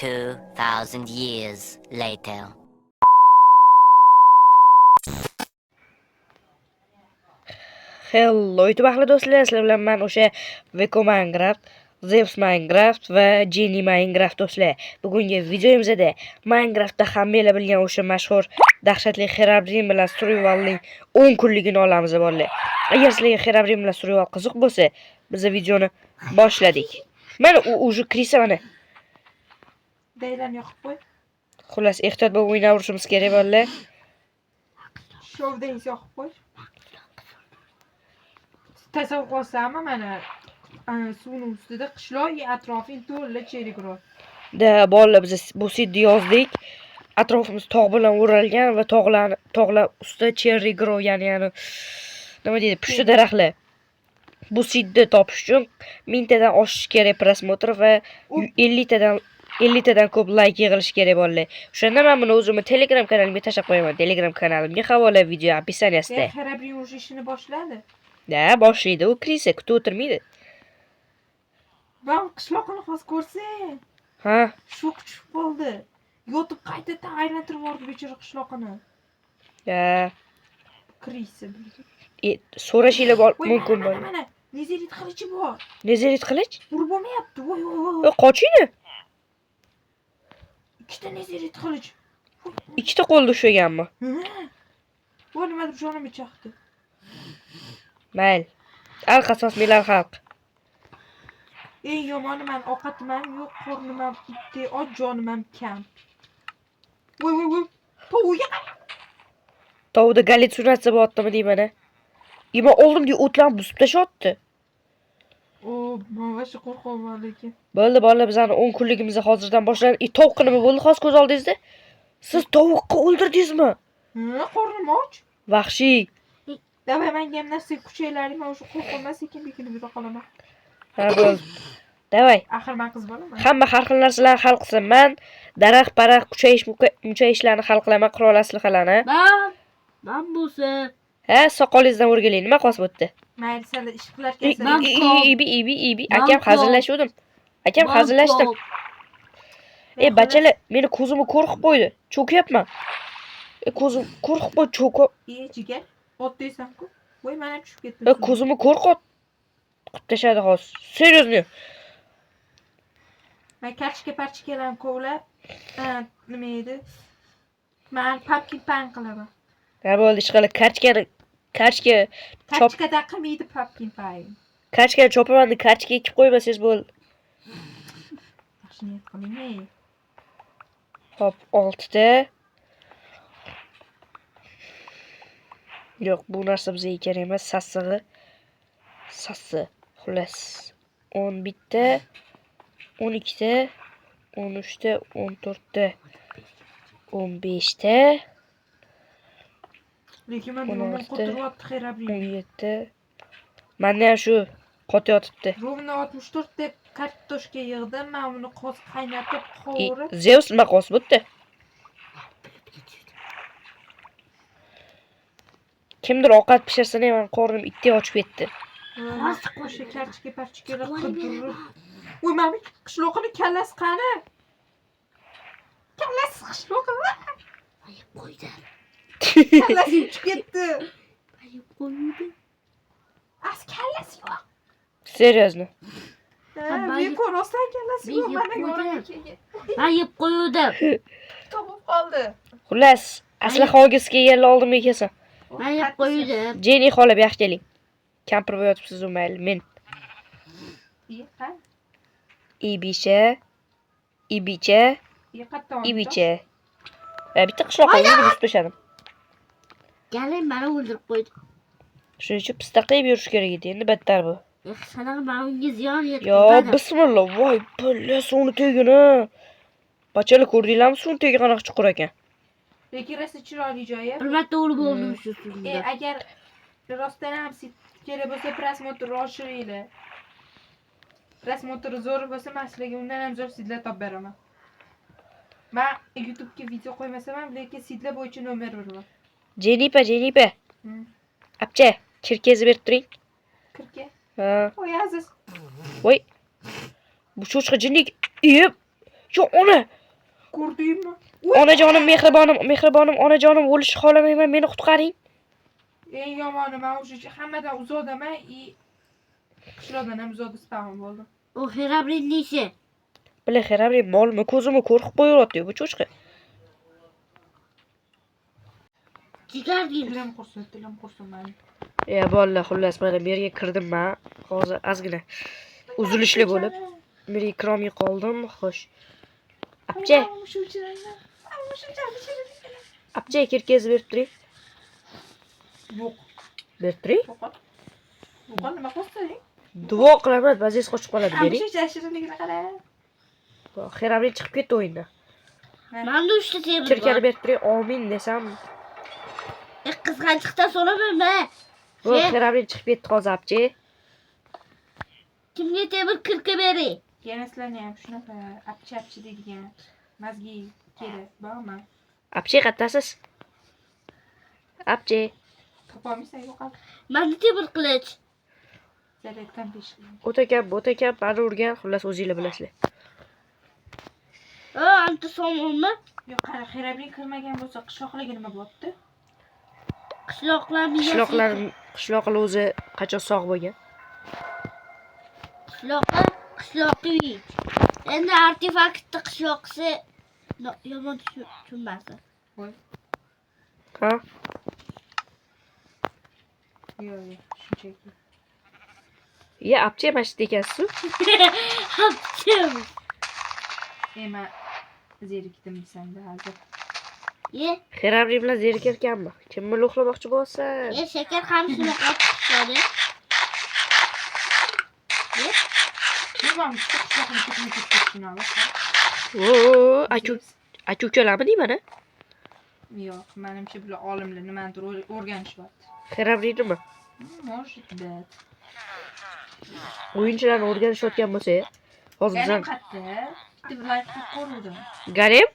2,000 years later. Hello YouTube ahli do'stlar, sizlar bilan men o'sha Veko Minecraft, Zeus Minecraft va Jenny Minecraft do'stlar. Bugungi videomizda Minecraftda hammanglar bilgan o'sha mashhur dahshatli Herobrine bilan Survivalning 10 kunligini olamiz bolalar. Agar sizlarga Herobrine bilan Survival qiziq bo'lsa, biz videoni boshladik. Mana u уже крыса mana. Daylarni yoqib qo'y. Xullas, ehtiyot bo'lib o'ynayverishimiz kerak bolalar. Shovdang yoqib qo'y. Tasavvur qilsanmi mana suvni ustida qishloq atrofing to'la cherry grove. Da bolalar, biz bu sidni yozdik. Atrofimiz tog' bilan o'ralgan va tog'lar ustida cherry grove, ya'ni nima deydi, pushti daraxtlar. Bu sidni topish uchun 1000 tadan oshishi kerak просмотр va 50 tadan ko'p layk yig'ilishi kerak bolalar. O'shanda men buni o'zimni Telegram kanalimga tashlab qo'yaman. Telegram kanalimga havola video описание sida. Herobrine уже ishini boshladi. Da, boshlaydi u крыса, kutib o'tirmaydi. Man qishloqini hozir ko'rsang, Ha, shok tushib qoldi. Yotib qaytadan aylantirib yubordi bechora qishloqini. Da. Крыса. So'rashinglar Voy, mumkin mana, bolalar. mana, Nezerit qilichi bor. Nezerit qilich? Urib bo'lmayapti. Voy, voy, voy. E, qochingni. Ikkita nezerit qilich. Ikkita qo'lda ushlaganmi? Ha. Voy, nimadir jonimga chaqdi. Mayli. Al qasos milar xalq. Eng yomoni man ovqatim ham yo'q, qornim ham itdek och, jonim ham kam. Voy, voy, voy. Tovuqga qara. Tovuqda gallyutsinatsiya bo'lyaptimi deyman a. Ima oldimdagi o'tlarni buzib tashlayapti. O, man вообще qo'rqyapman lekin. Bo'ldi bolalar, bizani 10 kunligimizni hozirdan boshlanib, tovuqqa nima bo'ldi hozir ko'z oldingizda? Siz tovuqqa o'ldirdingizmi? Ha, qornim och. Vahshiy. Давай menga ham narsa kuchaylaring, man o'sha qo'rqolmas sekin bekinib yura qolaman. Ha, bo'ldi. Давай. Axir man qiz bolaman. Hamma har xil narsalarni hal qilsin. Man daraxt, paraxt, kuchayish, muchayishlarni hal qilaman, qurol aslahalarni. Ben bo'lsa Ha, soqolingizdan o'rgaling. Nima qolsa bo'pti? Mayli, sizlar ish qilarkansan. Man Ibi, ibi, ibi. Man Akam ko'p. hazillashuvdim. Akam Man hazillashdim. ko'p. E, bachalar, meni ko'zimni ko'r qilib qo'ydi. Cho'kyapman. E, ko'zim ko'r qilib qo'ydi, cho'kib. E, jigar, ot deysan-ku. Voy, man ham tushib ketdim. E, ko'zimni ko'r qilib tashladi hozir. Серьезно. Man kartoshka parchkalarni kovlab, nima edi? Man pumpkin pie qilaman. Ha, bo'ldi, ishqilib kartoshkani kartoshka chop Kartoshkada qilmaydi pumpkin pie. Kartoshkani chopaman deb kartoshka ekib qo'ymasangiz bo'ldi. Yaxshi niyat qiling, ey. Hop, 6 ta. Yo'q, bu narsa bizga kerak emas, sassig'i. Sassiq. Xullas, 11 ta, 12 ta, 13 ta, 14 ta, 15 ta, Lekin man 16 yomon ta. qotiryapti Herobrine. 17 ta. Menda ham shu qotayotibdi. Ровно 64 ta kartoshka yig'dim. Man uni qoz qaynatib, qovurib, Zeus nima qilyapti bu yerda? Kimdir ovqat pishirsin, man qornim itdek ochib ketdi. O'sha kartoshka parchkalar qidirib. Voy, mana bu qishloqini kallasi qani? Kallasi qishloqini. Ayib qo'ydi. Kallasi uchib ketdi. Ayib qo'ydi. As kallasi yo'q. Серьезно. Ha, Ben- men rostdan kallasi Ben yo'q. Mana yeb yonimga qo'ydim. kelgan. Ben yeb qo'ydim. Topib qoldi. Xullas, aslaha olgisi kelganlar oldimga kelsin. Ben yeb qo'ydim. Jenny xola, bu yoqqa keling. Kampir bo'yotibsiz u, mayli, men. Qani? Ibisha, Ibicha, Qayerdan olding? Ibicha. Va bitta qishloqqa o'zini buzib tashladim. Gelin beni o'ldirib qo'ydi. Shuning uchun pista qilib yurish kerak edi. Endi battar bu. Sanaqa man unga ziyon Yo, yetkazmadim. bismillah, voy, billa suvni tagini. Bachalar, ko'rdinglarmi suvni tagi qanaqa chuqur ekan? Lekin rosa chiroyli joyi. Bir marta o'lib oldim shu E, suvda. agar rostdan ham kerak bo'lsa просмотр oshiringlar. Просмотр zo'r bo'lsa, man sizlarga undan ham zo'r seedlar topib beraman. Man YouTube'ga video qo'ymasam ham, lekin seedlar bo'yicha nomer beraman. Jenipa, Jenipa. Apcha, kirkazni berib turing. Kirka. Ha. Voy, aziz. Voy. Bu cho'chqa jinnik. Iyib. Yo ona. Ko'rdingmi? Onajonim, mehribonim, mehribonim, onajonim, o'lishni xohlamayman, meni qutqaring. Eng yomoni man o'sha hammadan uzoqdaman и qishloqdan ham uzoqda spawn bo'ldim. O Herobrine'nin işi. Бля, Herobrine molmi, ko'zimni ko'rib qo'yyapti bu cho'chqa. Çıkar değil. Tilim qursin, tilim qursin mani. Ya bolalar, xullas mana bu yerga kirdim man. Hozir ozgina uzilishli bo'lib bu yerga kirolmay qoldim. Xo'sh. Apcha, apcha kirkez berib turing. Yo'q. Berib turing. Yo'qol. Yo'qol, nima qilsin? Duo qilaman, bazis qochib qoladi, bering. Shuncha shirinligini qara. Herobrine chiqib ketdi o'yindan. Ben de uçtu temir Kirkani var. berib turing, omin desam. Kıskançlıktan sonra mı be? Bu Şey, Herobrine chiqib ketdi hozir apcha. kimga temir kirka bering? Yana sizlarni ham shunaqa apchi apchi deydigan mazgi kerak bormi? Apcha qayerdasiz? Apcha. Topolmaysan, yo'qol. Menda temir qilich. Zaryaddan besh. O'ta kam, o'ta kam, mani urgan, xullas o'zinglar bilasizlar. Aa, anta somonmi? Yo'q, qara, Herobrine kirmagan bo'lsa qishloqlarga nima bo'pti? Qishloqlar miyasi. Qishloqlar, qishloqlar o'zi qachon sog' bo'lgan? Qishloqqa qishloqi uy. Endi artefaktni qishloqisi yomon tushunmasin. Ha? Yo'q, yo'q, shunchaki. Ya apcha mana shu yerda ekansiz. Hapchim. E, man zerikdim desam-da hozir. Ye, Herobrine bilan zerikar ekanmi? Kimni uxlamoqchi bo'lsan? ye shakar ham shunaqa pishadi. Nima shu qishloqni ketma ket ketishini olib. Oo, aka aka ukalarmi deyman a? Yo'q, menimcha bular olimlar nimanidir o'rganishyapti. Herobrine'mi? Может быть. O'yinchilarni o'rganishayotgan bo'lsa, hozir Galim bizlar qayerda? Bitta viloyat qilib ko'ruvdim. Garim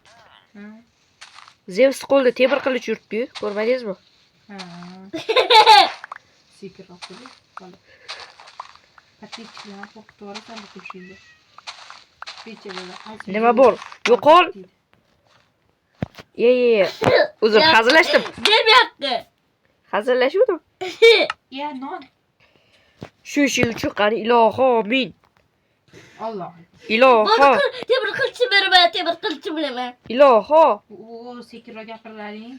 Ha. Zevs qo'lida temir qilich yuribdi-yu, ko'rmadingizmi? Ha. Sekinroq bo'ling, bola. Подписчик larni qo'rqitib yuborasan bu kulishingda. Bechalar, qaysi Nima bor? Yo'qol. Ye ye ye. Uzr, hazillashdim. Demayapti. Hazillashuvdim. Ya non. Shu ishi uchun qani iloho amin. Alloh. Iloho, Temir qilichni beraman, temir qilichni bilaman. iloho. O, sekinroq gapirlaring.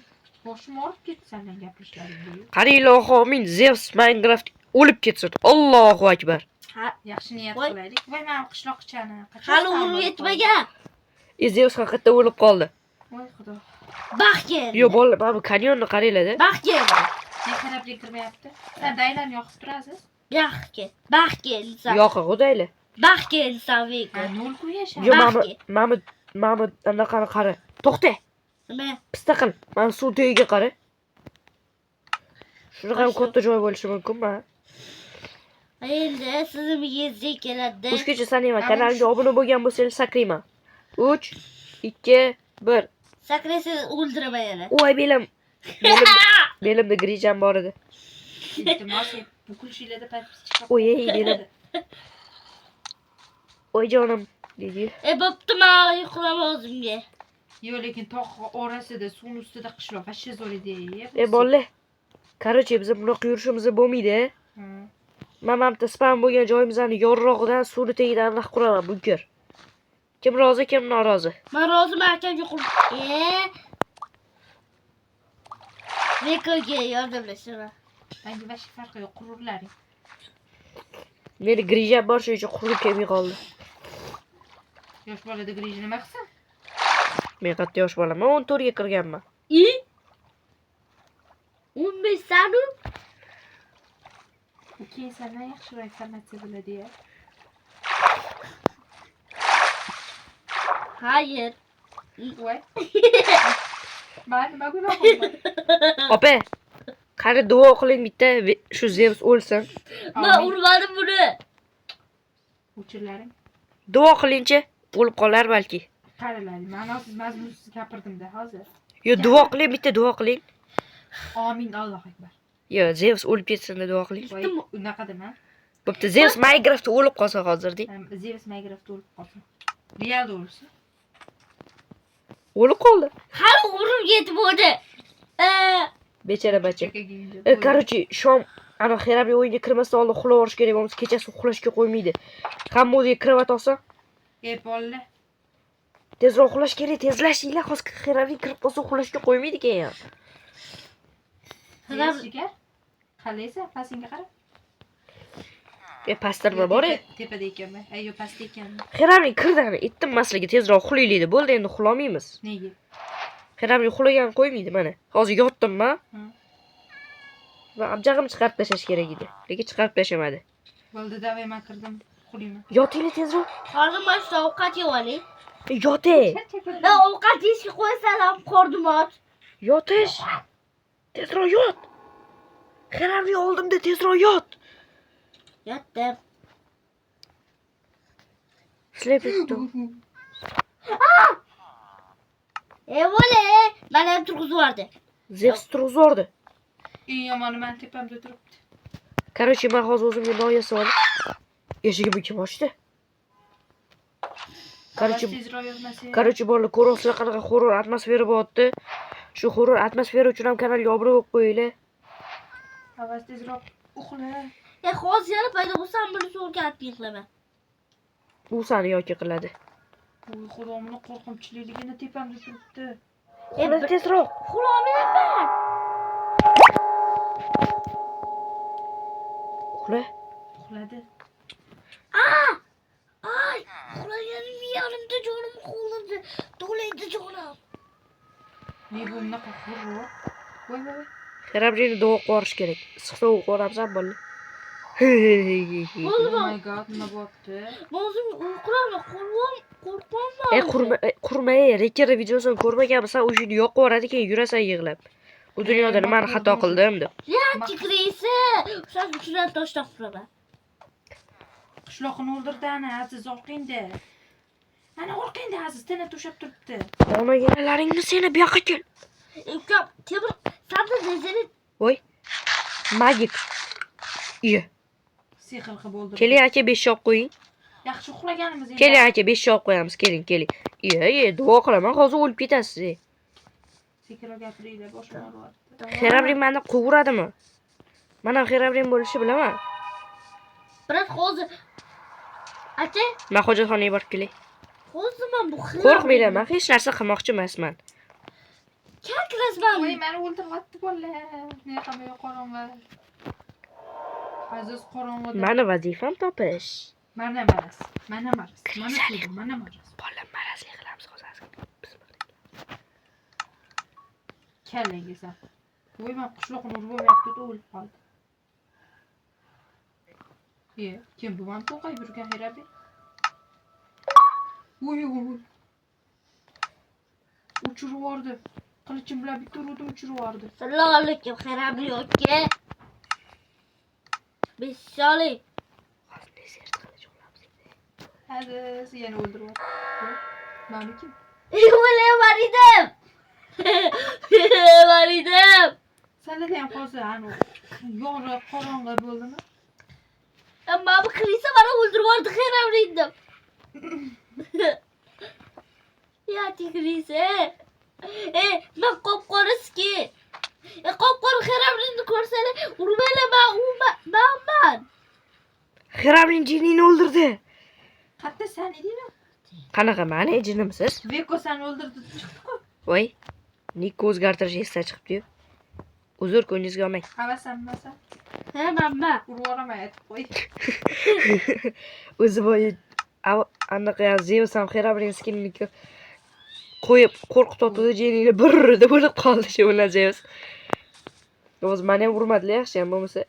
Boshim og'rib ketdi sendan gapirishlaringga. Qani iloho amin. Zevs Minecraft o'lib ketsin. Allohu akbar. Ha, Yaxshi niyat Voy. qilaylik. Voy, mana qishloqchani. Qachon hali spawn urib bo'lib yetmagan. E Zevs haqiqatda o'lib qoldi. qoldi? Voy xudo. Baxt keldi. Yo bolalar, mana bu kanyonni qaranglar-da. Baxt keldi. Ne xarablik kirmayapti? Sen daylarni yoqib turasiz? Baxt keldi. Baxt keldi. san. Yo'q, xudaylar. Baxt keldi san Viko. Ha, nol ku yasha. Yo, mana Baxtli. mana mana anaqani qara. To'xta. Nima? Pista qil. Mana suv tagiga qara. Shunaqa ham Qashliq. katta joy bo'lishi mumkinmi? Endi sizni miyangizga keladi. Uchgacha sanayman. Mana Kanalimga obuna bo'lgan bo'lsangiz sakrayman. 3 2 1. Sakraysiz o'ldiraman yana. Voy belim. Belimda grijam bor edi. Iltimos, bu kulishinglarda подписчик Oy ey belim. Oy jonim dedi. E bo'pti, men uxlama o'zimga. Yo'q, lekin tog' orasida, suvni ustida qishloq вообще zo'r edi. E bolalar. Короче, biz bunaqa yurishimiz bo'lmaydi. Ha. Men mana bitta spam bo'lgan joyimizni yorrog'idan suvni tagidan anaqa quraman bunker. Kim rozi, kim norozi? Men roziman akamga qur. E. Vikoga yordamlashaman. Menga вообще farqi yo'q, qururlaring. Meni grijam bor shu uchun qurib kelmay qoldi. Yosh bolada grij nima qilsin? Men qayerda yosh bolaman, 14 ga kirganman. I 15 sanu U keyin sendan yaxshiroq informatsiya biladi ya. Hayır. Voy. Man nima gunohim bor? Opa, qani duo qiling bitta shu Zevs o'lsin. Ben urmadım bunu. O'chirlaring. Duo qilingchi, o'lib qolar balki. Qaralaring, ma'nosiz mazmunsiz gapirdim-da hozir. Yo, duo qiling, bitta duo qiling. Amin, Allohu akbar. Yo, Zevs o'lib ketsin deb duo qiling. Voy, unaqa dema. Bo'pti, Zevs Minecraftda o'lib qolsa hozir deng. Zevs Minecraftda o'lib qolsin. Realda o'lsin. O'lib qoldi. Hali umrim yetib bo'ldi. Bechara bacha. Короче, shom ana Xerabri o'yinga kirmasdan oldin uxlab yuborish kerak, bo'lmasa kechasi uxlashga qo'ymaydi. Hamma o'ziga kravat olsa, Bolalar. tezroq uxlash kerak, tezlashinglar, hozir Xerabri kirib qolsa uxlashga qo'ymaydi keyin. Jigar. Qalaysan? Pastingga qara. Pastda nima bor? Tepada ekanman. Ay, yo'q, pastda ekanman. Xerabri kirdi ana, aytdim maslaga tezroq uxlaylik deb. Bo'ldi, endi uxlamaymiz. Nega? Xerabri uxlagan qo'ymaydi mana. Hozir yotdim man. Va abjag'imni chiqarib tashlash kerak edi. Lekin chiqarib tashlamadi. Bo'ldi, davay, men kirdim. Uxlayman. Yotinglar tezroq. Hozir mana shu ovqat yeb oling. Yotay. Ben ovqat yeyishga qo'ysalar qornim och. Yotish. Tezroq yot. Xerabri oldimda tezroq yot. Yotdim. Sleep it. Bo'ldi. Meni ham turg'izib yubordi. Zevs turg'izordi. Eng yomoni meni tepamda turibdi. Короче, men hozir o'zimga non yasab oldim. Eshigimni kim ochdi? Короче, tezroq yotmasang. Короче, bolalar, ko'ryapsizlar qanaqa horror atmosfera bo'lyapti. Shu horror atmosfera uchun ham kanalga obuna bo'lib qo'yinglar. Avaz tezroq uxla. Hozir yana paydo bo'lsam buni so'rga atib yiqilaman. U sani yoki qiladi. Voy xudomni qo'rqinchliligini tepamda turibdi. Uxla tezroq. Uxlamayapman. Uxla. Uxladi. Ay, uxlaganim yarimta jonim qoldi. To'laydi jonim. Ne bu bunaqa horror? Voy voy voy. Xerabrini duo qilib kerak. Issiq sovuq qo'ramsan bolalar. Bo'ldi Oh my god, nima bo'pti? O'zim uxlayman, qo'rqyapman. Qurma, qurma, Rekera videosini ko'rmaganmisan? O'shini yoqib yuboradi, keyin yurasan yig'lab. Bu dunyoda nimani xato qildim deb. Tikraysi, o'sha uchidan toshdan qulaman. Qishloqini o'ldirdi ana Aziz orqangda. Ana orqangda Aziz tana to'shab turibdi. Onaginalaringni seni bu yoqqa kel. Ukam, temir, sanda zezini Voy. Magik. Iye. Sehr qilib o'ldirdi. Keling aka 5 olib qo'ying. Yaxshi uxlaganimiz endi. Keling aka 5 olib qo'yamiz. Keling, keling. Iye, iye, duo qilaman, hozir o'lib ketasiz. Sekinroq gapiringlar, boshim og'riyapti. Xerabrin meni quvuradimi? Mana Xerabrin bo'lishi bilaman. Biroq hozir aka, Men hojatxonaga borib kelay. hozir men bu Qo'rqmanglar, men hech narsa qilmoqchi emasman. Kaklasman. Voy, meni o'ldiryapti bolalar. Ne qanday qorong'i. Aziz qorong'ida. Mani vazifam topish. Mana maraz. Mana maraz. Mana shu, mana maraz. Bolalar marazli qilamiz hozir. Bismillah. Kallaga san. Voy, men qishloqni urib olmayapti, o'lib qoldi. Kim bu? Mani to'qayib yurgan Xerabi. Voy, voy, voy. Uchirib yubordi. Qilichim bilan bitta urdim, uchirib yubordi. Assalomu alaykum, Xerabri aka. Besholik. Hozir desert qilich olamiz. Aziz yana o'ldirib yubordi. Mani kim? O'lay edim. Var edim. Senda ham hozir ani yorug' qorong'i bo'ldimi? Mana bu kilisa bana o'ldirib yubordi Xerabri dedim. Ya tigrisi. Men qop-qoraski. Qop-qora Xerabrini ko'rsalar, urmanglar, men u manman. Xerabrin jinnini o'ldirdi. Qayerda sen edingmi? Qanaqa mani jinnimsiz? Beko seni o'ldirdi chiqdi-ku. Voy. Nik o'zgartirish esdan chiqibdi-yu. Uzr, ko'nglingizga olmang. Havas hammasan. Ha, manman. Urib yuboraman aytib qo'y. O'zi boya anaqa Zeus ham Xerabrin skinini qo'yib qo'rqitib jinnini bir deb o'lib qoldi shu bilan Zeus. O'zi meni ham urmadilar, yaxshi ham bo'lmasa.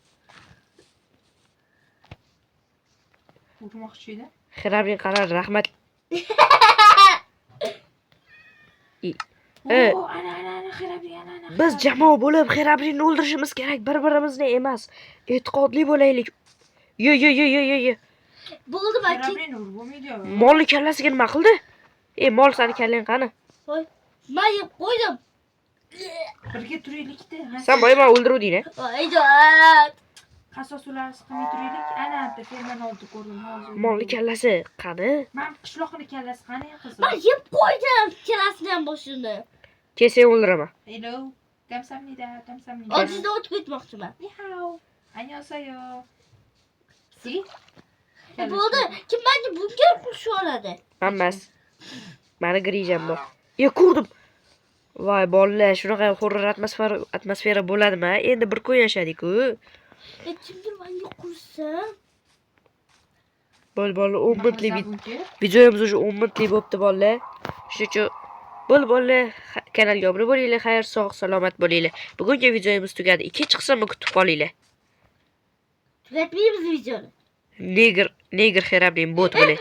Urmoqchi edi. Xerabrin qarar rahmat. O, ana ana ana Xerabrin ana ana. Biz jamoa bo'lib Xerabrinni o'ldirishimiz kerak, bir-birimizni emas. E'tiqodli bo'laylik. Yo yo yo yo yo yo. Bo'ldi, men Xerabrin urib bo'lmaydi. Molni kallasiga nima qildi? Mol sani kallang qani? Men yeb qo'ydim. Birga turaylik-da. Sen boya meni o'ldiruvding a? Voy jon. Qasos ularsiz qilmay turaylik. Ana bitta fermani oldi ko'rdim hozir. Molni kallasi qani? Men qishloqni kallasi qani qizim? Men yeb qo'ydim. Ikkalasini ham boshini. Kelsang o'ldiraman. Hello. Kamsahamnida, kamsahamnida. Oldingizdan o'tib ketmoqchiman. Ni hao. Annyeonghaseyo. Si? E bo'ldi. Kim menga bunga qurishib oladi? Hammas. Mani grijam bor. Ya ko'rdim. Voy bolalar, shunaqa horror atmosfera bo'ladimi? Endi bir kun yashadik-ku. E kimdir menga qursa? Bo'l bolalar, 10 minutlik videomiz уже 10 minutlik bo'pti bolalar. Shuning uchun bo'l bolalar, kanalga obuna bo'linglar, xayr, sog', salomat bo'linglar. Bugungi videomiz tugadi. Ikkinchi qismni kutib qolinglar. Tugatmaymiz videoni. Negr, negr Herobrine bot bo'ling.